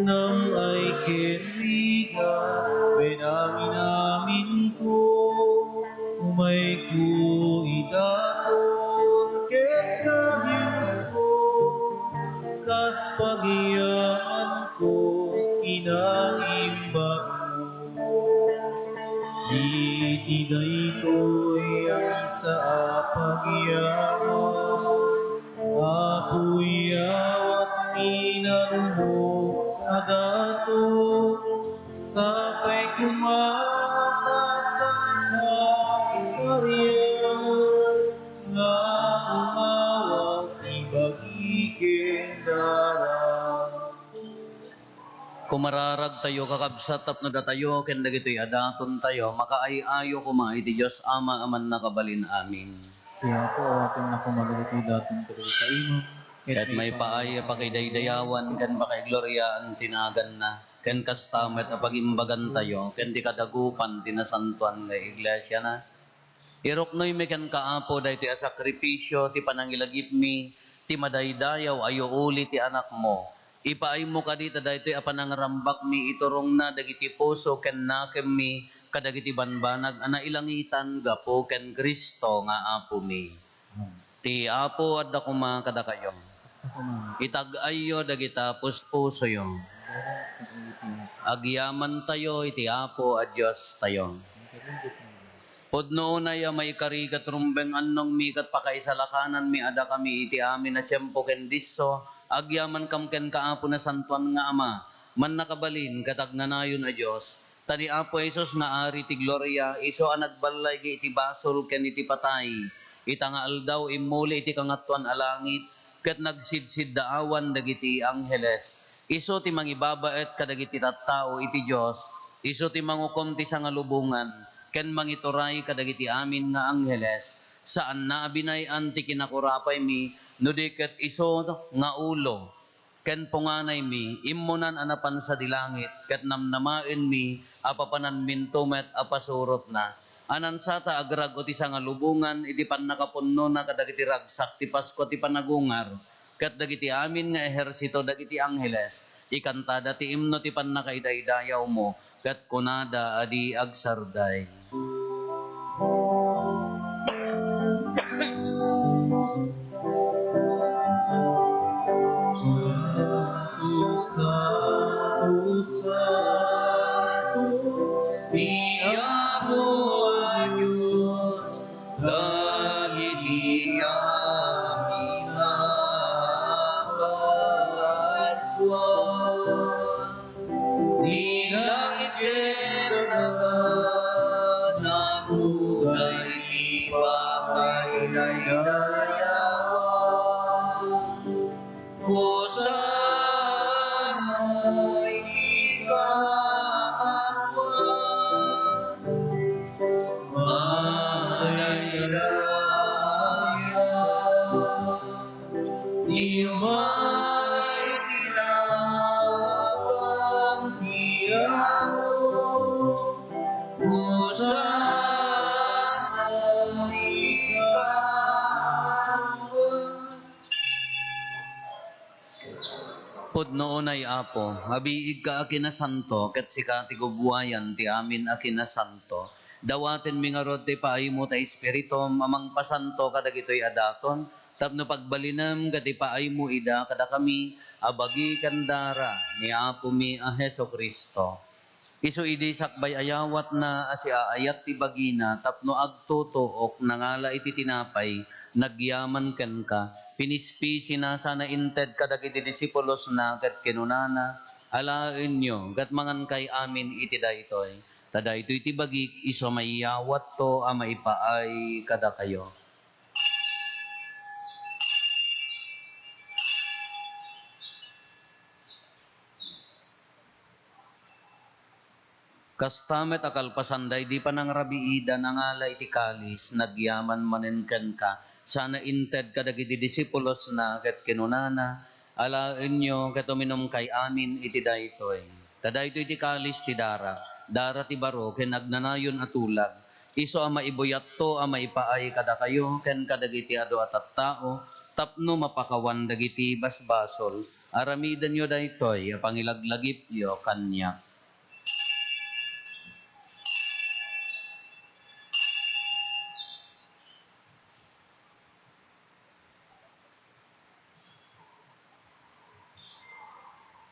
nam-ay ken rigat, ken amin-aminko, umayko idaton kenka, Diosko, kas pagyamanko, kinaimbagmo. Iti daytoy a misa a pagyaman, Apo, iyawatmi danumo a daton, sapay koma ta addaka ikariam nga umawat ti bagi ken dara. Kumararagtayo, kakabsat, tapno datayo ken dagitoy a datontayo makaay-ayo koma iti Dios Ama a Mannakabalin-amin. Ti Apo, awatenna koma dagitoy daton kadagiti imam, ket maipaay a pakidaydayawan ken pakaigloriaan ti naganna, ken kasta met a pagimbagantayo ken ti kadagupan ti nasantoan nga iglesiana. Iruknoymi kenka, Apo, daytoy a sakrifisio ti panangilagipmi, ti madaydayaw a yuuli ti Anakmo. Ipaaymo kadi ta daytoy a panangrambakmi iturongna dagiti puso ken nakemmi kadagiti banbanag a nailangitan gapu ken Cristo nga Apomi. Ti Apo adda koma kadakayo. Kasta koma. Itag-ayyo dagita puspusoyo. Agyamantayo iti Apo a Diostayo. Pudno unay a maikari ket rumbeng annongmi ket pakaisalakananmi a dakami iti amin a tiempo ken disso, agyamankam kenka, Apo Nasantoan nga Ama, Mannakabalin ket agnanayon a Dios. Ta ni Apo Jesus nga Ari ti gloria, isu a nagballay iti basol ken iti patay, ita nga aldaw immuli iti kangatoan a langit, ket nagsidsiddaawan dagiti angheles. Isu ti mangibabaet kadagiti tattao iti Dios, isu ti mangukom ti sangalubongan, ken mangituray kadagiti amin nga angheles. Saanna a binay-an ti kinakurapaymi, no di ket isu nga ulo ken punganaymi, immunan a napan sadi langit, ket namnamaenmi a papananminto met a pasurotna. Anansata agrag-o ti sangalubongan iti pannakapunnona kadagiti ragsak ti Paskua ti Panagungar, ket dagiti amin nga ehersito dagiti angheles, ikantada ti imno ti pannakaidaydayawmo, ket kunada a di agsarday. Santo, santo, santo, ti Apo a Dios, dagiti amin a Paskua. Ni langit ken daga, natugay ti pakaidaydayawan. Hosanna iti kaawan. Madaydaya. Immay ti nagan ti Apo, Hosanna ikaw. Pudno unay, Apo, abiigka a kinasanto, ket sika ti gubbuayan ti amin a kinasanto. Dawatenmi ngarud ti paaymo ta Espiritum a mangpasanto kadagitoy a daton, Tapno pagbalinem ket ipaaymo ida kadakami a bagi ken dara ni Apomi a Jesu-Cristo. Isu idi sakbay a yawatna a siaayat ti bagina tapno agtutuok, nangala iti tinapay, nagyaman kenka, pinispisina sana inted kadagiti disipulosna ket kinunana, "Alaenyo ket mangankay amin iti daytoy, ta daytoy ti bagik isu a maiyawatto a maipaay kadakayo." Kasta met a kalpasanda idi panangrabiida, nangala iti kalis, nagyaman manen kenka, sana inted kadagiti disipulosna, ket kinunana, "Alaenyo ket uminumkay amin iti daytoy. Ta daytoy ti kalis ti darak, dara ti baro ken agnanayon a tulag. Isu a maibuyatto a maipaay kadakayo ken kadagiti adu a tattao tapno mapakawan dagiti basbasol. Aramidenyo daytoy a pangilaglagipyo kaniak."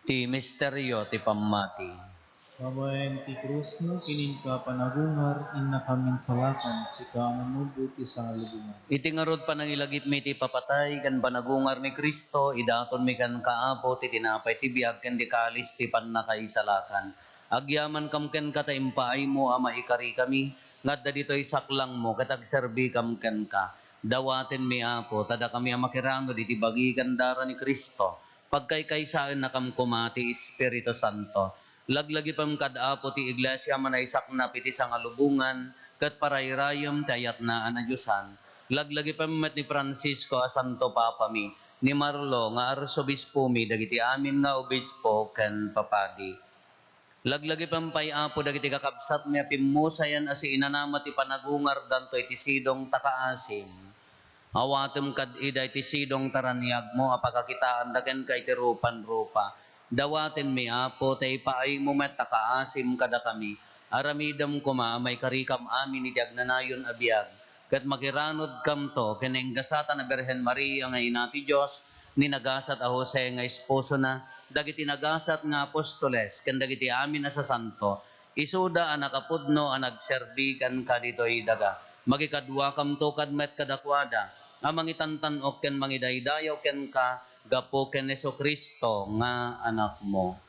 Ti misterio ti pammati. Babaen ti krusmo, ken inka panagungar, innakam insalakan, sika a Mannubo ti salubongan. Iti ngarud panangilagipmi ti ipapatay ken panagungar ni Cristo, idatonmi kenka, Apo, ti tinapay ti biag ken ti kalis ti pannakaisalakan. Agyamankam kenka ta impaaymo a maikarikami nga adda ditoy saklangmo ket agserbikam kenka. Dawatenmi, Apo, ta dakami a makiranud iti bagi ken dara ni Cristo, pagkaykaysaennakam koma ti Espiritu Santo. Laglagipem kad Apo ti Iglesia a manaysaknap iti sangalubongan ket parayrayem ti ayatna a nadiosan. Laglagipem met ni Francisco a Santo Papami, ni Marlo nga Arsobispomi, dagiti amin nga obispo ken papadi. Laglagipem pay, Apo, dagiti kakabsatmi a pimmusayan a siinanama ti panagungardanto iti sidong ta kaasim. Awatem kad ida iti sidong ta raniagmo a pakakitaanda kenka iti rupan-rupa. Dawatenmi, Apo, ta ipaaymo met ta kaasim kadakami. Aramidem koma a maikarikam amin iti agnanayon a biag, ket makiranudkamto ken ni Ingasatan a Birhen Maria nga Ina ti Dios, ni nagasat a Jose nga esposona, dagiti nagasat nga apostoles, ken dagiti amin a sasanto, isuda a nakapudno a nagserbi kenka ditoy daga. Makikaduakamto kad met kadakuada a mangitantan-ok ken mangidaydayaw kenka gapu ken Jesu-Cristo nga Anakmo.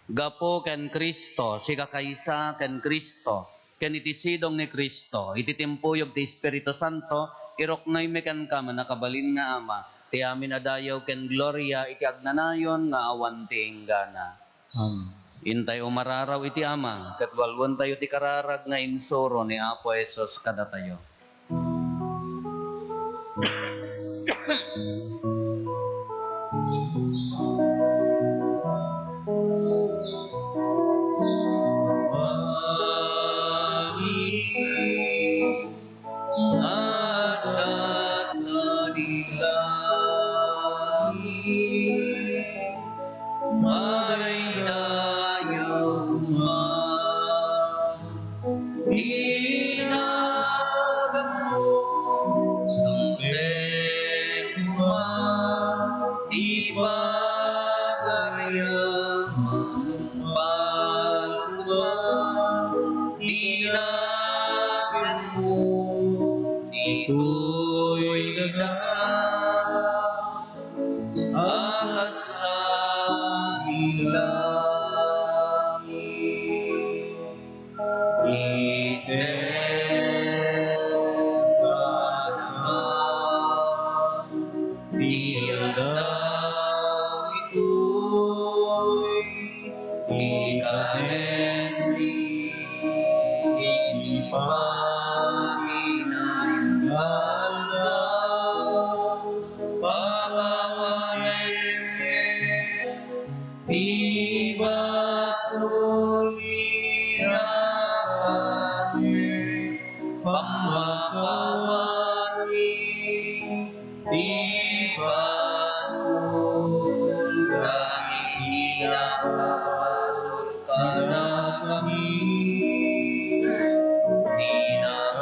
Gapu ken Cristo, sika kaysa ken Cristo, ken iti sidong ni Cristo, iti timpuyog ti Espiritu Santo, iruknoymi kenka, Mannakabalin nga Ama, ti amin a dayaw ken gloria iti agnanayon nga awan ti inggana. Amen. Intay umararaw iti Ama, ket walwentayo ti kararag nga insuro ni Apo Jesus kadatayo. Amin. Adda sadi langit, maidayawma ti naganmo, tungpeng koma ti pagariam, Palpuma ti naganmo, ditoy daga a kas sadi langit. Item kadakam ti aldaw ditoy, ti kanen mi iti paginayan nga aldaw, pakawanem ti basol mi a kasdi pammakawan mi ti basol dagiti nakabasol kadakami. Dinakami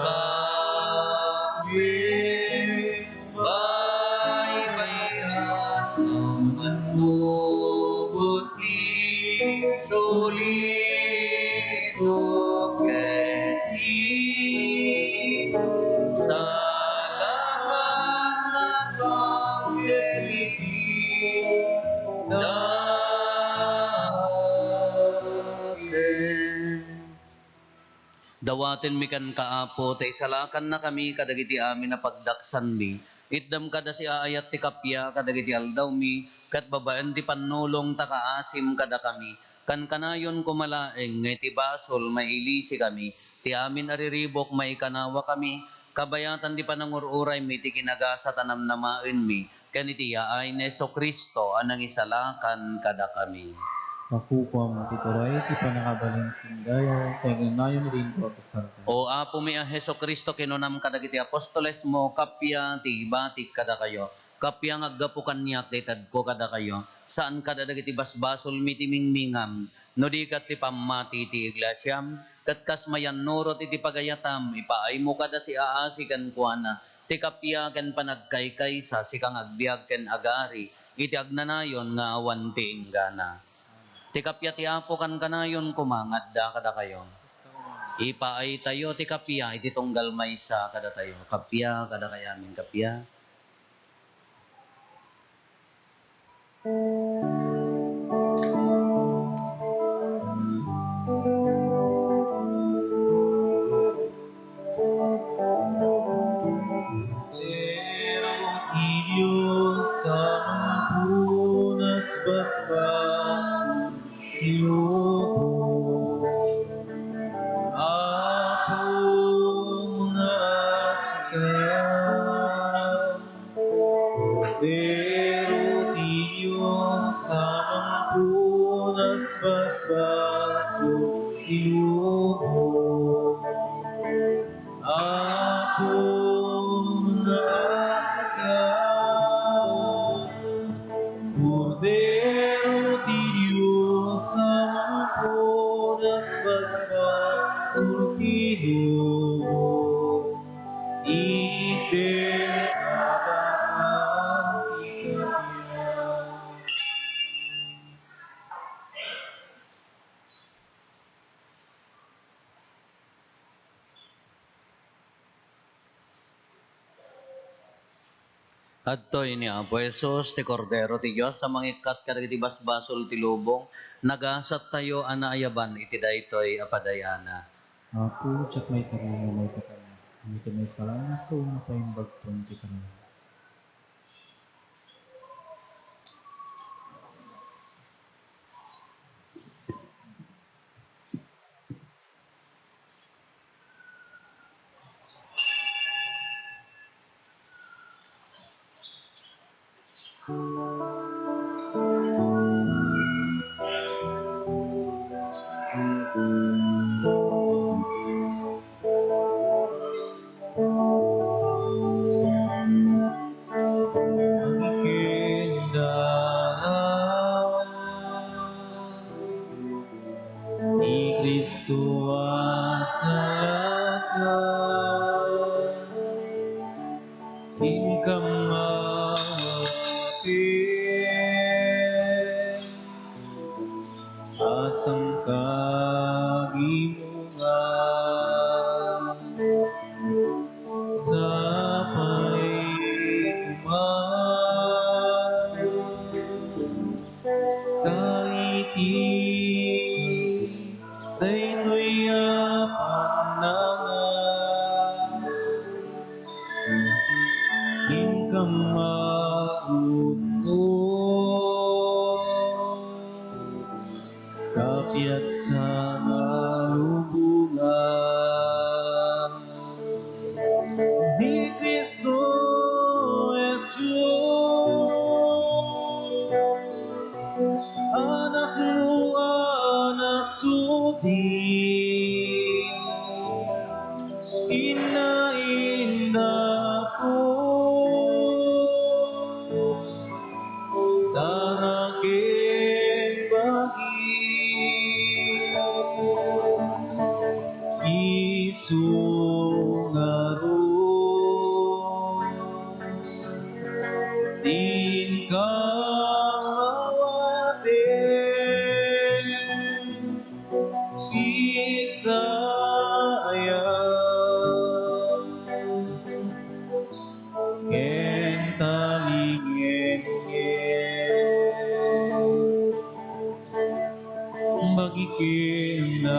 Suliso ket isalakannakam ket iti dakes. Dawatenmi kenka, Apo, ta isalakannakami kadagiti amin a pagdaksanmi. Itdem kada siaayat ti kappia kadagiti aldawmi, ket babaen ti pannulong ta kaasim kadakami. Kankanayon koma laeng nga iti basol, mailisikami. Ti amin a riribuk, maikanawakami. Kabayatan ti panangur-uraymi ti kinagasat a namnamaenmi ken iti yaay ni Jesu-Cristo a nangisalakan kadakami. Makukuam ti turay ti pannakabalin ken dayaw, ti agnanayon iti intoak a sardau. O Apomi a Jesu-Cristo, kinunam kadagiti apostolesmo, kappia ti ibatik kadakayo. Kappia nga aggapu kaniak dayta adko kadakayo, saan kada dagiti basbasolmi ti mingmingam, no di ket ti pammati ti iglesiam, ket kas mayannurot iti pagayatam, ipaaymo kada siaasi kenkuana ti kappia ken panagkaykaysa, sika nga agbiag ken agari iti agnanayon nga awan ti inggana. Ti kappia ti Apo kankanayon koma nga adda kadakayo. Ipaaytayo ti kappia iti tunggal maysa kadatayo. Kappia kadakayo amin, kappia. Kordero ti Dios a mangpunas basbasol ti lubong. Apo, mangaasika. Kordero ti Dios a mangpunas basbasol ti lubong. Apo, mangaasika. Kordero ti Dios a mangpunas basbasol ti lubong. Itdem kadakami ti kappia. Adtoy ni Apo Jesus, ti Kordero ti Dios a mangikkat kadagiti basbasol ti lubong. Nagasattayo a naayaban iti daytoy a padayana. Apo, diak maikari nga maikatanak, ngem iti maisalakan nga sao, mapaimbagton ti tanem. Ken dalan ni Cristo a salaka, inka mawati a sangkagimongan. Sapay koma ta iti daytoy a pannangan, inka makunno. Kapiat sa nga lubongan ni Cristo Jesus, Anakmo a nasudi, inna indakto. Tara ken bagi, isu ngarud, inka mawati. Magikindaran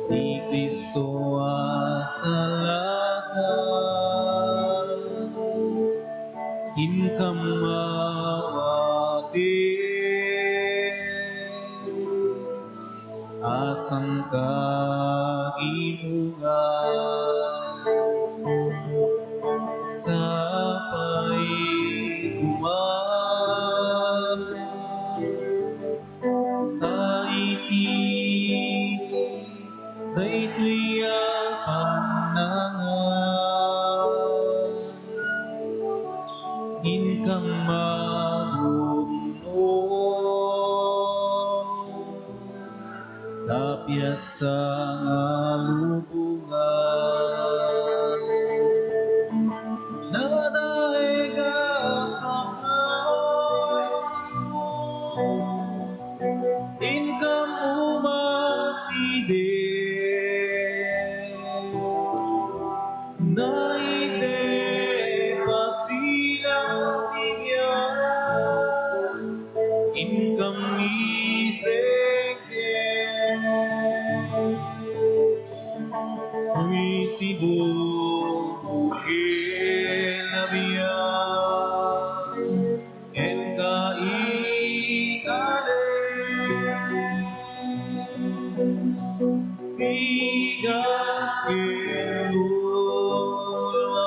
ni Cristo a salakan, inkam mawati a sangkagibugan. Sapay koma ta iti daytoy a pannangan, inkam magunno, ta piatsa nga lubongan. Nadaig a saknako, inkam umasiden. Naitep a silaw ti biag, inkam isenggen. Wisibukbukel a biag, kenka inalem. Bigat ken bulwan,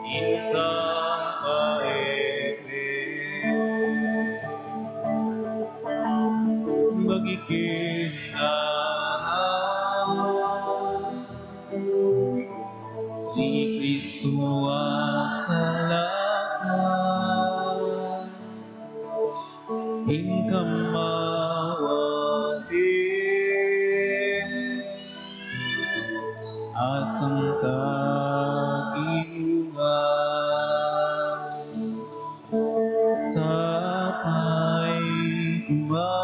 inkam paepen. Magikindaran ni Cristo a salakan, inkam mawati a sangkagibugan. Sapay koma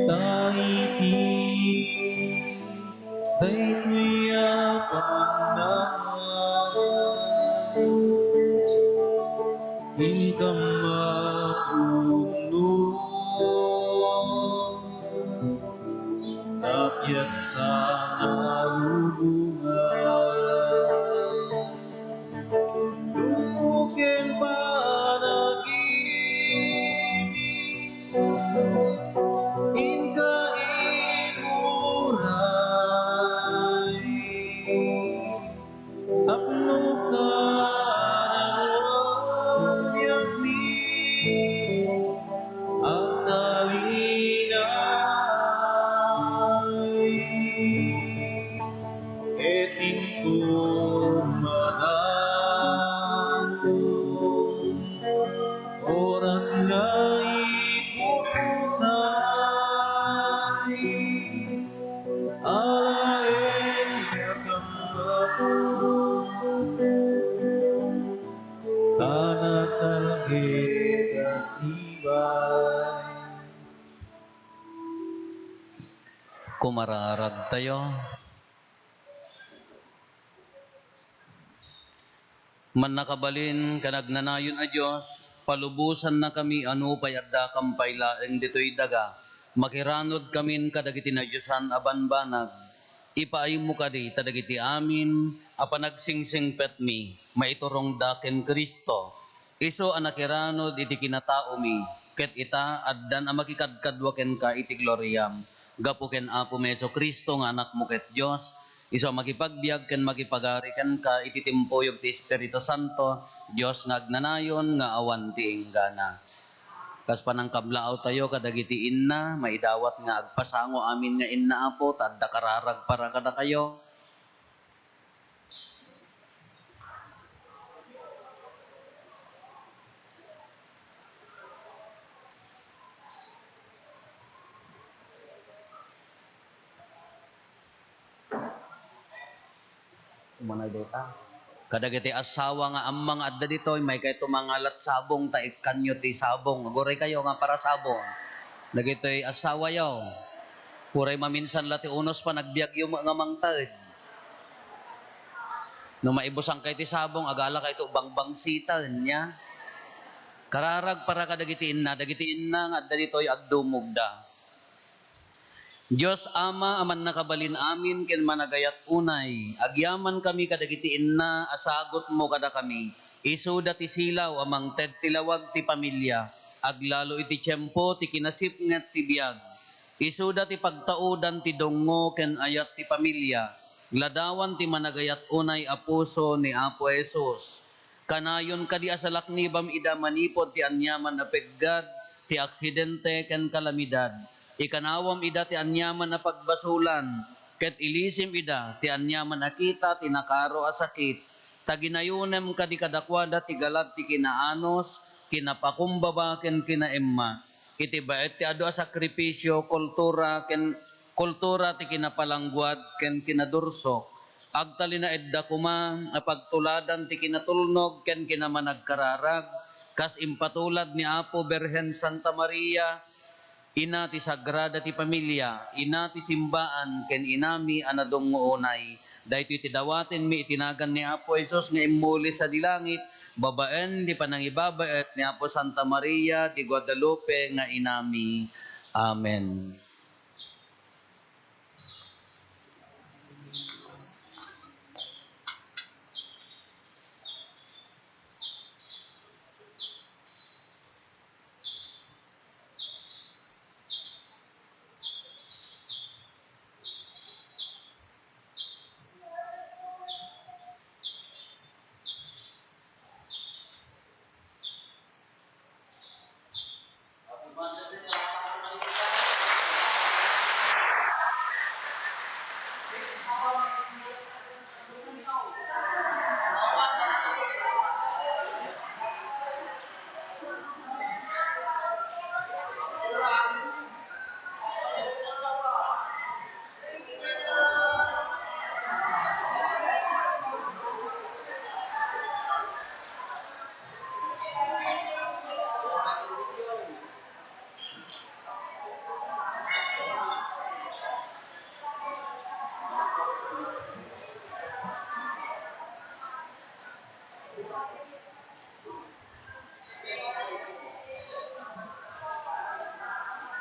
ta iti daytoy a pannangan, inkam magunno, ta piatsa nga lubongan. Dummoken panaginip, inka inuray. Tapno kararuaanmi agtalinay. Ket inton madanon, oras nga ipupusay, alaen nga kamkamok, ta natalged a sibay. Kumararagtayo. Mannakabalin ken agnanayon a Dios, palubosannakami a nupay addakam pay laeng ditoy daga, makiranodkamin kadagiti nadiosan a banbanag. Ipaaymo kadi ta dagiti amin a panagsingsippetmi maiturongda ken Cristo. Isu a nakiranod iti kinataomi, ket ita, addan a makikadkadua kenka iti gloriam, gapu ken Apomi Jesu-Cristo nga Anakmo ket Dios, isu a makipagbiag ken makipagari kenka iti timpuyog ti Espiritu Santo, Dios nga agnanayon nga awan ti inggana. Kas panangkablaawtayo kadagiti inna, maidawat nga agpasango amin nga inna, Apo, ta adda kararag para kadakayo. Umanay dayta. Kadagiti asawa nga amma nga adda ditoy, maikayto mangalat sabong ta ikkanyo ti sabong. Aguraykayo nga para sabong. Dagitoy asawayo, uray maminsan la ti unos, panagbiagyo met nga mangted. No maibusangka iti sabong, agalaka ito bangbangsitan niya. Kararag para kadagiti inna, dagiti inna nga adda ditoy agdumogda. Dios Ama a mannakabalin amin ken managayat unay, agyamankami kadagiti inna a sagutmo kadakami. Isuda ti silaw a mangted ti lawag ti pamilia, aglalo iti tiempo ti kinasipnget ti biag. Isuda ti pagtaudan ti dungngo ken ayat ti pamilia, ladawan ti managayat unay a puso ni Apo Jesus. Kanayon kadi a salaknibam ida manipud ti aniaman a peggad, ti aksidente, ken kalamidad. Ikanawam ida ti aniaman a pagbasolan, ket ilisim ida ti aniaman a kita ti nakaro a sakit. Ta ginayonem kadi kadakuada ti galad ti kinaanus, kinapakumbaba, ken kinaemma. Iti baet ti adu a sakripisio, kultura, ken kultura ti kinapalangguad ken kinadursok. Agtalinaedda koma a pagtuladan ti kinatulnog ken kinamanagkararag, kas impatulad ni Apo Birhen Santa Maria, Ina ti Sagrada ti Pamilia, Ina ti Simbaan, ken Inami a nadungngo unay. Daytoy ti dawatenmi iti nagan ni Apo Jesus nga immuli sadi langit, babaen ti panangibabaet ni Apo Santa Maria de Guadalupe nga inami. Amen.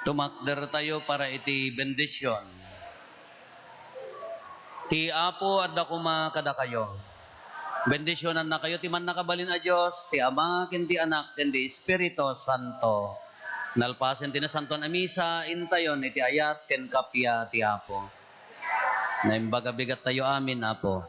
Tumakdertayo para iti bendision. Ti Apo adda koma kadakayo. Bendisionannakayo ti Mannakabalin a Dios, ti Ama, ken ti Anak, ken ti Espiritu Santo. Nalpasen ti Nasantoan a Misa, intayon iti ayat ken kappia ti Apo. Naimbag a bigattayo amin, Apo.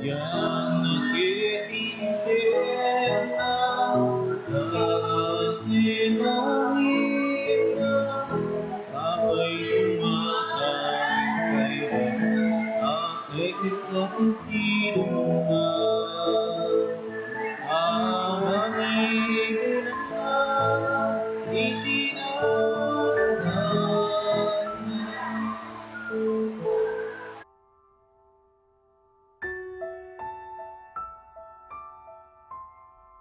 Yan nakikita, dati nakita, sabay tumatangkay, at ikit sa kung sino na